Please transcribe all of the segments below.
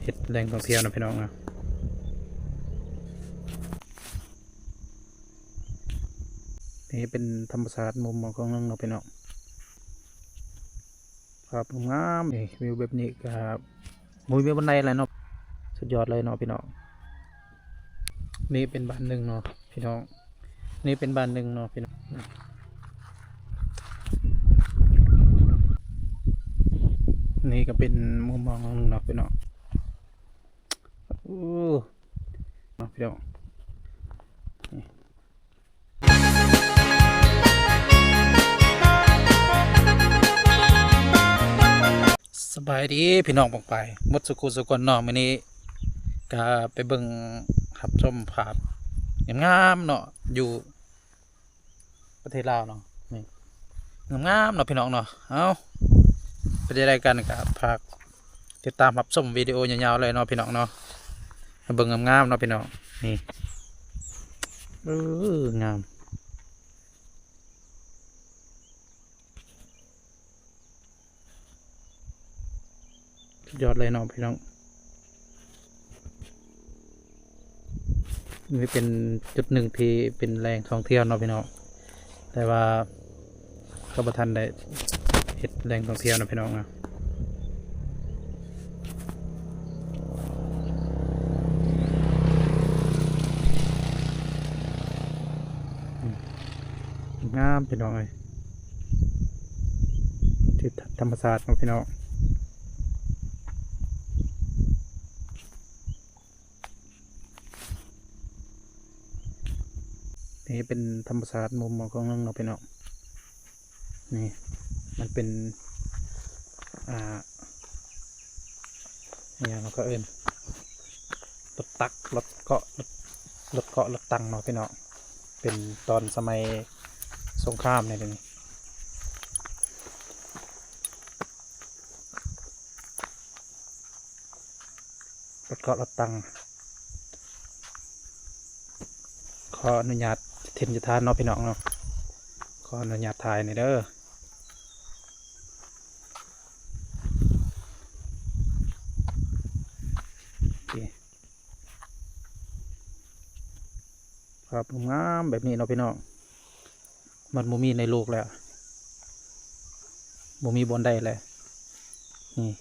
ເຮັດແຫຼ່ງທ່ອງທ່ຽວນະພີ່ນ້ອງນະ. ນີ້ເປັນທຳມະຊາດມຸມມອງຂອງເມືອງເນາະພີ່ນ້ອງ. ພາບງາມໆ ນີ້ ວິວແບບນີ້ກະບໍ່ມີປານໃດແຫຼະເນາະ. ສຸດຍອດເລີຍເນາະພີ່ນ້ອງ. ນີ້ເປັນບ້ານໜຶ່ງເນາະພີ່ນ້ອງ. ນີ້ເປັນບ້ານໜຶ່ງເນາະພີ່ນ້ອງ. ນີ້ກະເປັນມຸມມອງໜຶ່ງເນາະພີ່ນ້ອງ. ໂອ້ ເນາະພີ່ນ້ອງ. ສະບາຍດີພີ່ນ້ອງປ້ອງປາຍໝົດສູ່ຄູ່ສູ່ຄົນເນາະ. ມື້ນີ້ກະໄປເບິ່ງຮັບຊົມພາບງາມໆເນາະ ຢູ່ປະເທດລາວເນາະ. ນີ້ງາມໆເນາະພີ່ນ້ອງເນາະ. ເອົ້າ ເປັນຈັ່ງໃດກັນກະຝາກຕິດຕາມຮັບຊົມວິດີໂອຍາວໆເລີຍເນາະພີ່ນ້ອງເນາະ. ໃຫ້ເບິ່ງງາມໆເນາະພີ່ນ້ອງ. ນີ້ ເອີ ງາມ ສຸດຍອດເລີຍເນາະພີ່ນ້ອງ. ນີ້ເປັນຈຸດໜຶ່ງທີ່ເປັນແຫຼ່ງທ່ອງທ່ຽວເນາະພີ່ນ້ອງ, ແຕ່ວ່າ ກໍບໍ່ທັນໄດ້ເຮັດແຫຼ່ງທ່ອງທ່ຽວນະພີ່ນ້ອງນະ. ອືມ ງາມພີ່ນ້ອງເອີຍ, ທິດທຳມະຊາດເນາະພີ່ນ້ອງ. ນີ້ເປັນທຳມະຊາດມຸມມອງຂອງເມືອງເນາະພີ່ນ້ອງ. ນີ້ມັນເປັນ ອ່າ ອີຫຍັງເຂົາເອີ້ນ ລົດຕັກ ລົດເກາະ ລົດ ລົດເກາະລົດຕັງເນາະພີ່ນ້ອງ. ເປັນຕອນສະໄໝສົງຄາມນີ້ເດ້ນີ້. ລົດເກາະລົດຕັງ. ຂໍອະນຸຍາດສະຖິນສະຖານເນາະພີ່ນ້ອງເນາະ, ຂໍອະນຸຍາດຖ່າຍແດ່ເດີ. ໂອເຄ ພາບງາມແບບນີ້ເນາະພີ່ນ້ອງ. ມັນບໍ່ມີໃນໂລກແລ້ວ, ບໍ່ມີບ່ອນໃດແລ້ວນີ້.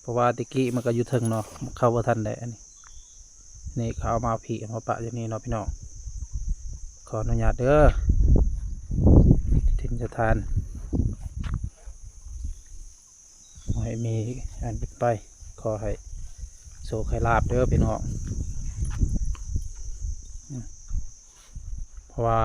ເພາະວ່າແຕ່ກີ້ມັນກໍຢູ່ເທິງເນາະ, ເຂົ້າບໍ່ທັນໄດ້. ອັນນີ້ ນີ້ເຂົາເອົາມາພີ້ ເອົາມາປະຢູ່ນີ້ເນາະພີ່ນ້ອງ. ຂໍອະນຸຍາດເດີ ສະຖິນສະຖານ. ຂໍໃຫ້ມີອັນເປັນໄປ, ຂໍໃຫ້ໂຊກໃຫ້ລາບເດີພີ່ນ້ອງ. ເພາະວ່າ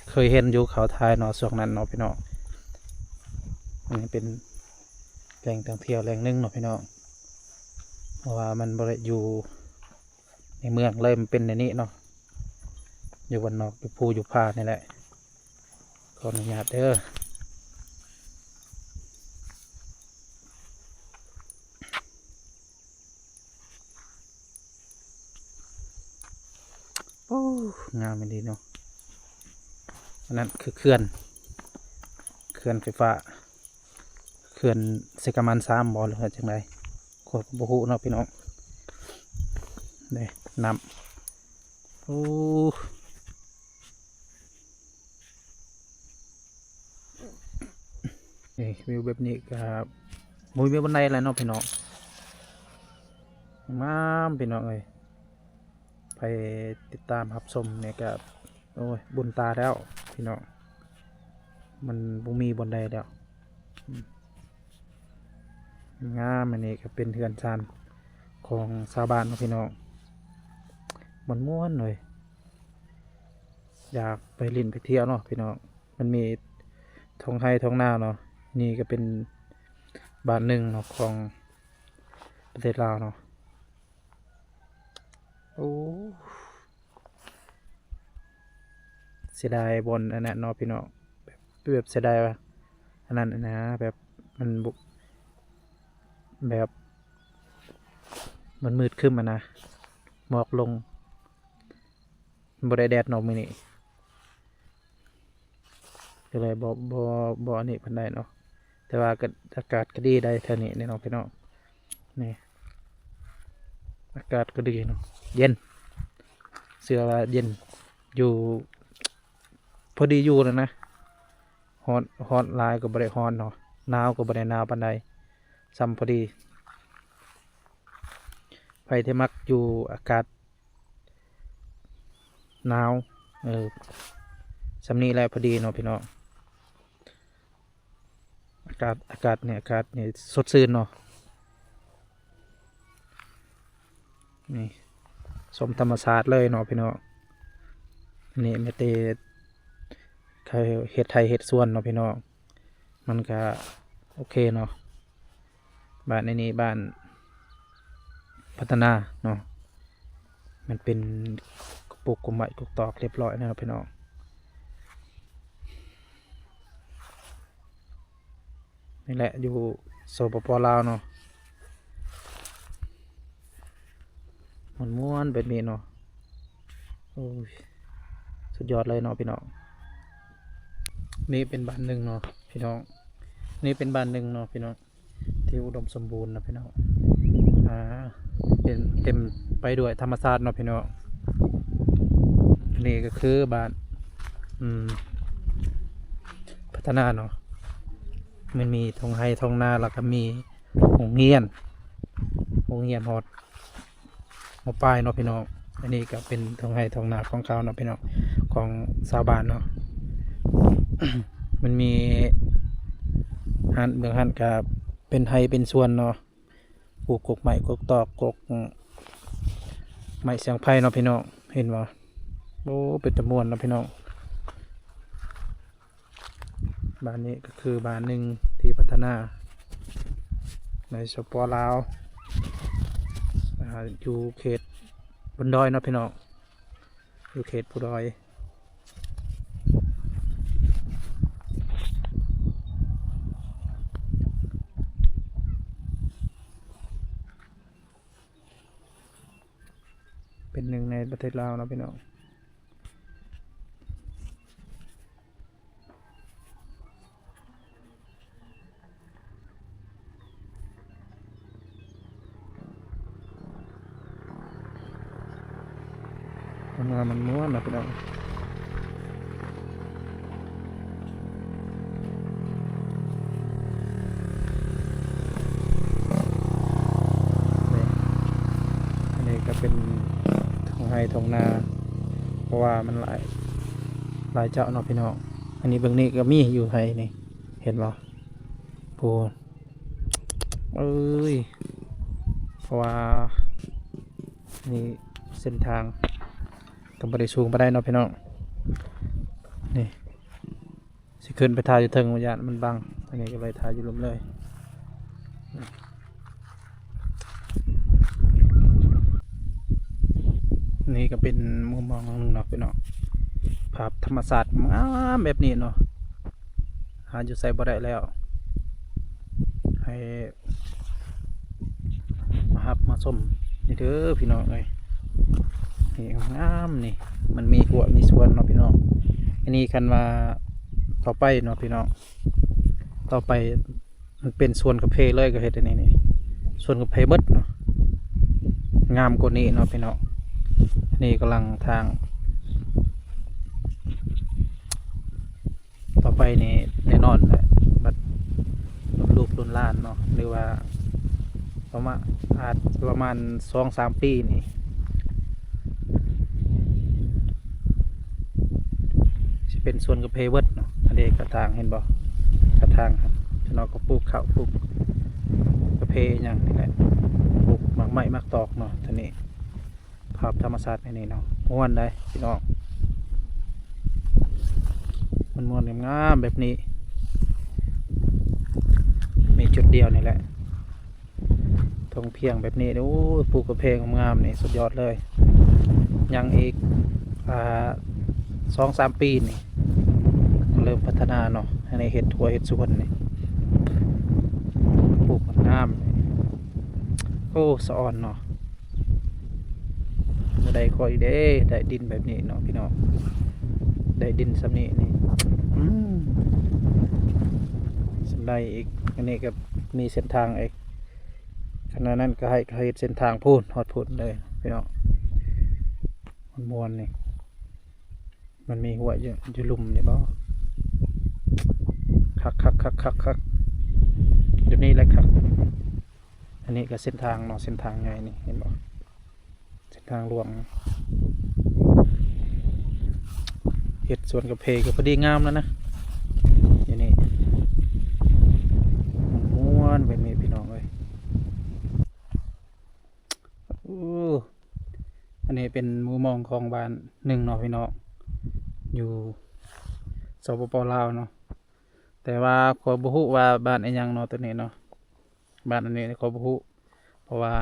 ເຄີຍເຫັນຢູ່ເຂົາຖ່າຍເນາະ ຊ່ວງນັ້ນເນາະພີ່ນ້ອງ. ອັນນີ້ເປັນແຫຼ່ງທ່ອງທ່ຽວແຫຼ່ງໜຶ່ງເນາະພີ່ນ້ອງ, ເພາະວ່າມັນບໍ່ໄດ້ຢູ່ໃນເມືອງເລີຍ, ມັນເປັນໃນນີ້ເນາະ, ຢູ່ບ້ານນອກ ຢູ່ພູຢູ່ຜານີ້ແຫຼະ. ຂໍອະນຸຍາດເດີ. ໂອ້ ງາມອີ່ຫຼີເນາະ. ອັນນັ້ນຄືເຂື່ອນ ເຂື່ອນໄຟຟ້າ, ເຂື່ອນເຊກາມັນສາມບໍ ຫຼືວ່າຈັ່ງໃດ ຂ້ອຍກໍບໍ່ຮູ້ເນາະພີ່ນ້ອງ. ເດ້ ນ້ຳ ໂອ້ ນີ້ ວິວແບບນີ້ກໍບໍ່ມີປານໃດແຫຼະເນາະພີ່ນ້ອງ. ງາມພີ່ນ້ອງເອີຍ, ໃຜຕິດຕາມຮັບຊົມນີ້ກໍ ໂອ້ຍ ບຸນຕາແລ້ວພີ່ນ້ອງ, ມັນບໍ່ມີບ່ອນໃດແລ້ວ. ອືມ ງາມ. ອັນນີ້ກໍເປັນເຮືອນຊານຂອງຊາວບ້ານເນາະພີ່ນ້ອງ, ມ່ວນໆເລີຍ. ຢາກໄປຫຼິ້ນໄປທ່ຽວເນາະພີ່ນ້ອງ, ມັນມີທົ່ງໄຮ່ທົ່ງນາເນາະ. ນີ້ກໍເປັນບ້ານໜຶ່ງເນາະ ຂອງປະເທດລາວເນາະ. ໂອ້ ເສຍດາຍບ່ອນອັນນັ້ນເນາະພີ່ນ້ອງ, ແບບ ແບບເສຍດາຍວ່າອັນນັ້ນນະ, ແບບມັນບໍ່ ແບບມັນມືດຄຶ້ມຫັ້ນນະ, ໝອກລົງ. ບໍ່ໄດ້ແດດເນາະມື້ນີ້ ກໍເລີຍບໍ່ ບໍ່ ບໍ່ອັນນີ້ປານໃດເນາະ, ແຕ່ວ່າກໍອາກາດກໍດີໄດ໋ແຖວນີ້ເນາະພີ່ນ້ອງ. ນີ້ ອາກາດກໍດີເນາະ ເຢັນ ເຊື່ອວ່າເຢັນ ຢູ່ ພໍດີຢູ່ແລ້ວນະ ຮ້ອນ ຮ້ອນຫຼາຍກໍບໍ່ໄດ້ຮ້ອນເນາະ ໜາວກໍບໍ່ໄດ້ໜາວປານໃດ ຊ່ຳພໍດີ. ໃຜທີ່ມັກຢູ່ອາກາດໜາວ ເອີ ຊ່ຳນີ້ແຫຼະພໍດີເນາະພີ່ນ້ອງ. ອາກາດ ອາກາດນີ້ ອາກາດນີ້ສົດຊື່ນເນາະ ນີ້ ຊົມທຳມະຊາດເລີຍເນາະພີ່ນ້ອງ. ນີ້ມີແຕ່ເຂົາເຮັດໄຮ່ເຮັດສວນເນາະພີ່ນ້ອງ ມັນກະໂອເຄເນາະ. ບ້ານໃນນີ້ບ້ານພັດທະນາເນາະ ມັນເປັນກະປຸກກົກໄມ້ກົກຕອກຮຽບຮ້ອຍແລ້ວເນາະພີ່ນ້ອງ. ນີ້ແຫຼະຢູ່ ສປປ ລາວເນາະ ມ່ວນໆແບບນີ້ເນາະ. ໂອ້ຍ ສຸດຍອດເລີຍເນາະພີ່ນ້ອງ. ນີ້ເປັນບ້ານໜຶ່ງເນາະພີ່ນ້ອງ ນີ້ເປັນບ້ານໜຶ່ງເນາະພີ່ນ້ອງ ທີ່ອຸດົມສົມບູນເນາະພີ່ນ້ອງ. ອ່າ ເປັນເຕັມໄປດ້ວຍທຳມະຊາດເນາະພີ່ນ້ອງ. ນີ້ກໍຄືບ້ານ ອືມ ພັດທະນາເນາະ ມັນມີທົ່ງໄຮ່ທົ່ງນາ ແລ້ວກໍມີໂຮງຮຽນ ໂຮງຮຽນຮອດ ມ.ປາຍເນາະພີ່ນ້ອງ. ອັນນີ້ກໍເປັນທົ່ງໄຮ່ທົ່ງນາຂອງເຂົາເນາະພີ່ນ້ອງ ຂອງຊາວບ້ານເນາະ. ມັນມີຫັ້ນ ເບື້ອງຫັ້ນກໍເປັນໄຮ່ເປັນສວນເນາະ ປູກກົກໄມ້ກົກຕອກ ກົກໄມ້ສຽງໄພເນາະພີ່ນ້ອງ ເຫັນບໍ່? ໂອ້ ເປັນຕາມ່ວນເນາະພີ່ນ້ອງ. ບ້ານນີ້ກໍຄືບ້ານໜຶ່ງທີ່ພັດທະນາໃນ ສປປ ລາວ ອ່າ ຢູ່ເຂດບົນດອຍເນາະພີ່ນ້ອງ ຢູ່ເຂດພູດອຍ. ເປັນໜຶ່ງໃນປະເທດລາວເນາະພີ່ນ້ອງ. ມັນວ່າມັນມ່ວນນະພີ່ນ້ອງ. ນີ້ ອັນນີ້ກໍເປັນທົ່ງໄຮ່ທົ່ງນາ ເພາະວ່າມັນຫຼາຍ ຫຼາຍເຈົ້າເນາະພີ່ນ້ອງ. ອັນນີ້ເບິ່ງນີ້ກໍມີຢູ່ໄຮ່ນີ້ ເຫັນບໍ່? ໂອ້ ເອີຍ ເພາະວ່ານີ້ເສັ້ນທາງກໍບໍ່ໄດ້ສູງປານໃດເນາະພີ່ນ້ອງ. ນີ້ຊິຂຶ້ນໄປຖ່າຍຢູ່ເທິງ ຢ້ານມັນບັງ ອັນນີ້ກໍເລີຍຖ່າຍຢູ່ລຸ່ມເລີຍ. ນີ້ກໍເປັນມຸມມອງໜຶ່ງເນາະພີ່ນ້ອງ ພາບທຳມະຊາດງາມແບບນີ້ເນາະ ຫາຢູ່ໃສບໍ່ໄດ້ແລ້ວ ໃຫ້ມາຮັບມາຊົມນີ້ເດີພີ່ນ້ອງເອີຍ. ນີ້ງາມໆ ນີ້ ມັນມີຮົ້ວມີສວນເນາະພີ່ນ້ອງ. ອັນນີ້ຄັນວ່າຕໍ່ໄປເນາະພີ່ນ້ອງ ຕໍ່ໄປ ມັນເປັນສວນກາເຟເລີຍ ກໍເຮັດອັນນີ້ນີ້ ສວນກາເຟໝົດເນາະ ງາມກວ່ານີ້ເນາະພີ່ນ້ອງ. ນີ້ກຳລັງທາງ ຕໍ່ໄປນີ້ແນ່ນອນແຫຼະ ບັດລຸ້ນລູກລຸ້ນຫຼານເນາະ ຫຼືວ່າປະມານ ອາດປະມານສອງສາມປີນີ້ ຊິເປັນສວນກາເຟເບິດເນາະ. ອັນເດກະຖາງ ເຫັນບໍ່? ກະຖາງ ພີ່ນ້ອງກໍປູກເຂົ້າ ປູກກາເຟອີ່ຫຍັງນີ້ແຫຼະ ປູກໝາກໄມ້ໝາກຕອກເນາະ. ຕອນນີ້ພາບທຳມະຊາດໃນນີ້ເນາະ ມ່ວນໃດ໋ພີ່ນ້ອງ ມ່ວນໆ ງາມໆ ແບບນີ້ ມີຈຸດດຽວນີ້ແຫຼະ. ທົ່ງພຽງແບບນີ້ ໂອ້ຍ ປູກກາເຟງາມໆ ນີ້ສຸດຍອດເລີຍ. ຍັງອີກ ອ່າ ສອງສາມປີນີ້ ເລີ່ມພັດທະນາເນາະ ໃຫ້ໄດ້ເຮັດຮົ້ວເຮັດສວນນີ້ ປູກງາມໆ ໂອ້ ສະອອນເນາະ. ບໍ່ໄດ້ຂ້ອຍເດ້ ໄດ້ດິນແບບນີ້ເນາະພີ່ນ້ອງ ໄດ້ດິນສ່ຳນີ້ນີ້ ອືມ ສ່ຳໃດອີກ. ອັນນີ້ກໍມີເສັ້ນທາງອີກ ຂະນະນັ້ນກໍໃຫ້ເຂົາເຮັດເສັ້ນທາງພຸ້ນ ຮອດພຸ້ນເລີຍພີ່ນ້ອງ. ມ່ວນໆ ນີ້ ມັນມີຫ້ວຍຢູ່ ຢູ່ລຸ່ມນີ້ບໍ່? ຄັກໆໆໆໆ ຢູ່ນີ້ແຫຼະຄັກ. ອັນນີ້ກໍເສັ້ນທາງເນາະ ເສັ້ນທາງໃຫຍ່ນີ້ ເຫັນບໍ່? ເສັ້ນທາງຫຼວງ ເຮັດສວນກາເຟກໍພໍດີງາມແລ້ວນະ ຢູ່ນີ້ ມ່ວນໆ ແບບນີ້ພີ່ນ້ອງເອີຍ. ໂອ້ ອັນນີ້ເປັນມຸມມອງຂອງບ້ານໜຶ່ງເນາະພີ່ນ້ອງ ຢູ່ ສປປ ລາວເນາະ. ແຕ່ວ່າຂ້ອຍບໍ່ຮູ້ວ່າບ້ານອີ່ຫຍັງເນາະ ໂຕນີ້ເນາະ ບ້ານອັນນີ້ຂ້ອຍບໍ່ຮູ້ ເພາະວ່າ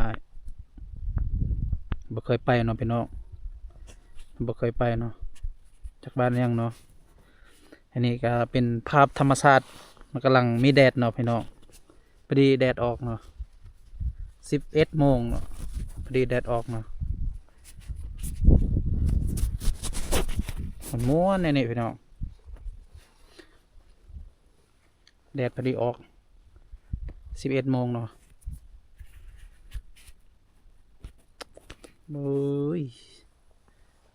ບໍ່ເຄີຍໄປເນາະພີ່ນ້ອງ ບໍ່ເຄີຍໄປເນາະ ຈັກບ້ານຫຍັງເນາະ. ອັນນີ້ກໍເປັນພາບທຳມະຊາດ ມັນກຳລັງມີແດດເນາະພີ່ນ້ອງ ພໍດີແດດອອກເນາະ ສິບເອັດໂມງເນາະ ພໍດີແດດອອກເນາະ. ມ່ວນໆ ແນວນີ້ພີ່ນ້ອງ ແດດພໍດີອອກ ສິບເອັດໂມງເນາະ. ໂອ້ຍ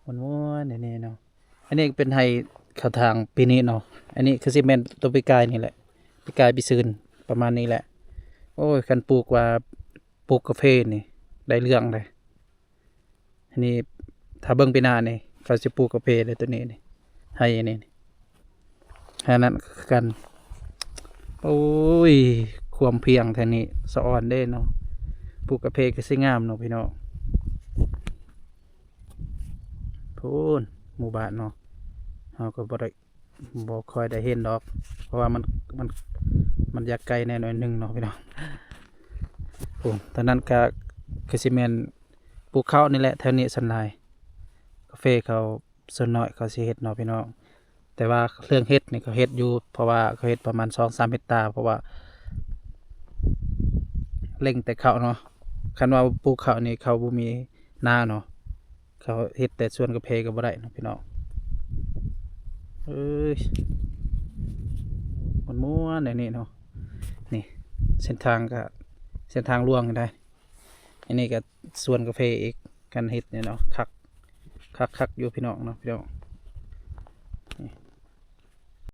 ມ່ວນໆ ແນວນີ້ເນາະ. ອັນນີ້ເປັນໄຮ່ເຂົ້າທາງປີນີ້ເນາະ ອັນນີ້ຄືຊິແມ່ນໂຕປີກາຍນີ້ແຫຼະ ປີກາຍປີຊືນ ປະມານນີ້ແຫຼະ. ໂອ້ຍ ຄັນປູກວ່າປູກກາເຟນີ້ໄດ້ເລື່ອງເດ້. ອັນນີ້ຖ້າເບິ່ງປີໜ້ານີ້ ເຂົາຊິປູກກາເຟເດ້ ໂຕນີ້ນີ້ ໄຮ່ອັນນີ້ນີ້ ໄຮ່ນັ້ນຄືກັນ. ໂອ້ຍ ຄວາມພຽງແຖວນີ້ສະອອນເດ້ເນາະ ປູກກາເຟກໍຊິງາມເນາະພີ່ນ້ອງ. ພຸ້ນ ໝູ່ບ້ານເນາະ ເຮົາກໍບໍ່ໄດ້ ບໍ່ຄ່ອຍໄດ້ເຫັນດອກ ເພາະວ່າມັນ ມັນ ມັນຢາກໄກແດ່ໜ້ອຍໜຶ່ງເນາະພີ່ນ້ອງ. ໂອ້ ຕອນນັ້ນກໍຄືຊິແມ່ນປູກເຂົ້ານີ້ແຫຼະ ແຖວນີ້ສ່ວນຫຼາຍ ກາເຟເຂົາສ່ວນໜ້ອຍເຂົາຊິເຮັດເນາະພີ່ນ້ອງ. ແຕ່ວ່າເລື່ອງເຫັດນີ້ເຂົາເຮັດຢູ່ ເພາະວ່າເຂົາເຮັດປະມານສອງສາມເຮັກຕາ ເພາະວ່າເລັ່ງແຕ່ເຂົ້າເນາະ. ຄັນວ່າປູກເຂົ້ານີ້ເຂົາບໍ່ມີນາເນາະ ເຂົາເຮັດແຕ່ສວນກາເຟກໍບໍ່ໄດ້ເນາະພີ່ນ້ອງ. ເອີຍ ມ່ວນໆ ແນວນີ້ເນາະ ນີ້ເສັ້ນທາງກໍເສັ້ນທາງຫຼວງໄດ໋. ອັນນີ້ກໍສວນກາເຟອີກ ການເຮັດນີ້ເນາະ ຄັກ ຄັກໆ ຢູ່ພີ່ນ້ອງເນາະ ພີ່ນ້ອງ. ນີ້